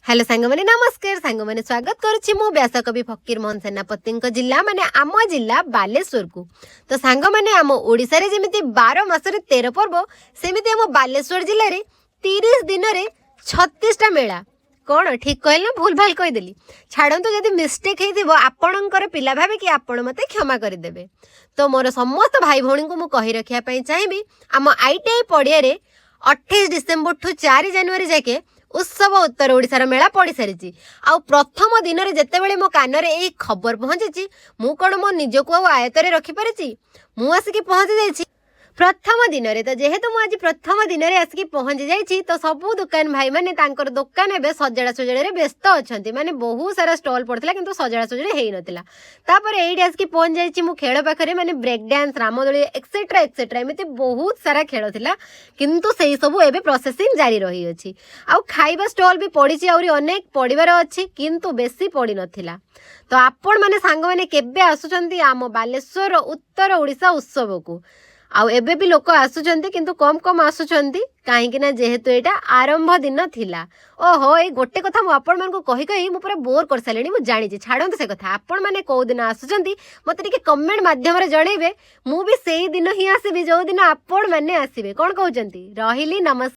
Hello ସାଙ୍ଗମାନେ, ନମସ୍କାର ସାଙ୍ଗମାନେ। ସ୍ୱାଗତ କରୁଛି ମୁଁ ବ୍ୟାସକବି ଫକୀର ମୋହନ ସେନାପତିଙ୍କ ଜିଲ୍ଲା, ମାନେ ଆମ ଜିଲ୍ଲା ବାଲେଶ୍ୱରକୁ। ତ ସାଙ୍ଗମାନେ, ଆମ ଓଡ଼ିଶାରେ ଯେମିତି 12 ମାସରେ 13 ପର୍ବ, ସେମିତି ଆମ ବାଲେଶ୍ୱର ଜିଲ୍ଲାରେ 30 ଦିନରେ 36ଟା ମେଳା। କ'ଣ ଠିକ୍ କହିଲି ନା ଭୁଲ ଭାଲ କହିଦେଲି? ଛାଡ଼ନ୍ତୁ, ଯଦି ମିଷ୍ଟେକ୍ ହେଇଥିବ, ଆପଣଙ୍କର ପିଲା ଭାବିକି ଆପଣ ମୋତେ କ୍ଷମା କରିଦେବେ। ତ ମୋର ସମସ୍ତ ଭାଇ ଭଉଣୀଙ୍କୁ ମୁଁ କହି ରଖିବା ପାଇଁ ଚାହିଁବି, ଆମ ଆଇଟିଆଇ ପଡ଼ିଆରେ 28 ଡିସେମ୍ବରଠୁ 4 ଜାନୁଆରୀ ଯାକେ ଉତ୍ସବ ଉତ୍ତର ଓଡ଼ିଶାର ମେଳା ପଡ଼ିସାରିଛି। ଆଉ ପ୍ରଥମ ଦିନରେ ଯେତେବେଳେ ମୋ କାନରେ ଏଇ ଖବର ପହଞ୍ଚିଛି, ମୁଁ କ'ଣ ମୋ ନିଜକୁ ଆଉ ଆୟତରେ ରଖିପାରିଛି? ମୁଁ ଆସିକି ପହଞ୍ଚି ଯାଇଛି ପ୍ରଥମ ଦିନରେ। ତ ଯେହେତୁ ମୁଁ ଆଜି ପ୍ରଥମ ଦିନରେ ଆସିକି ପହଞ୍ଚି ଯାଇଛି, ତ ସବୁ ଦୋକାନ ଭାଇମାନେ ତାଙ୍କର ଦୋକାନ ଏବେ ସଜଡ଼ା ସଜଡ଼ାରେ ବ୍ୟସ୍ତ ଅଛନ୍ତି। ମାନେ ବହୁତ ସାରା ଷ୍ଟଲ୍ ପଡ଼ିଥିଲା, କିନ୍ତୁ ସଜଡ଼ା ସଜଡ଼ି ହେଇନଥିଲା। ତାପରେ ଏଇଠି ଆସିକି ପହଞ୍ଚି ଯାଇଛି ମୁଁ ଖେଳ ପାଖରେ, ମାନେ ବ୍ରେକ୍ ଡ୍ୟାନ୍ସ, ରାମଦୋଳି, ଏକ୍ସେଟ୍ରା ଏକ୍ସେଟ୍ରା, ଏମିତି ବହୁତ ସାରା ଖେଳ ଥିଲା। କିନ୍ତୁ ସେଇ ସବୁ ଏବେ ପ୍ରୋସେସିଂ ଜାରି ରହିଅଛି। ଆଉ ଖାଇବା ଷ୍ଟଲ୍ ବି ପଡ଼ିଛି, ଆହୁରି ଅନେକ ପଡ଼ିବାର ଅଛି, କିନ୍ତୁ ବେଶୀ ପଡ଼ିନଥିଲା। ତ ଆପଣମାନେ ସାଙ୍ଗମାନେ କେବେ ଆସୁଛନ୍ତି ଆମ ବାଲେଶ୍ୱର ଉତ୍ତର ଓଡ଼ିଶା ଉତ୍ସବକୁ? ଆଉ ଏବେ ବି ଲୋକ ଆସୁଛନ୍ତି, କିନ୍ତୁ କମ୍ କମ୍ ଆସୁଛନ୍ତି, କାହିଁକି ନା ଯେହେତୁ ଏଇଟା ଆରମ୍ଭ ଦିନ ଥିଲା। ଓହୋ, ଏଇ ଗୋଟେ କଥା ମୁଁ ଆପଣମାନଙ୍କୁ କହି କହି ମୁଁ ପୁରା ବୋର୍ କରିସାରିଲିଣି, ମୁଁ ଜାଣିଛି। ଛାଡ଼ନ୍ତୁ ସେ କଥା। ଆପଣମାନେ କୋଉ ଦିନ ଆସୁଛନ୍ତି, ମୋତେ ଟିକେ କମେଣ୍ଟ ମାଧ୍ୟମରେ ଜଣେଇବେ। ମୁଁ ବି ସେଇ ଦିନ ହିଁ ଆସିବି, ଯୋଉ ଦିନ ଆପଣମାନେ ଆସିବେ। କ'ଣ କହୁଛନ୍ତି? ରହିଲି, ନମସ୍କାର।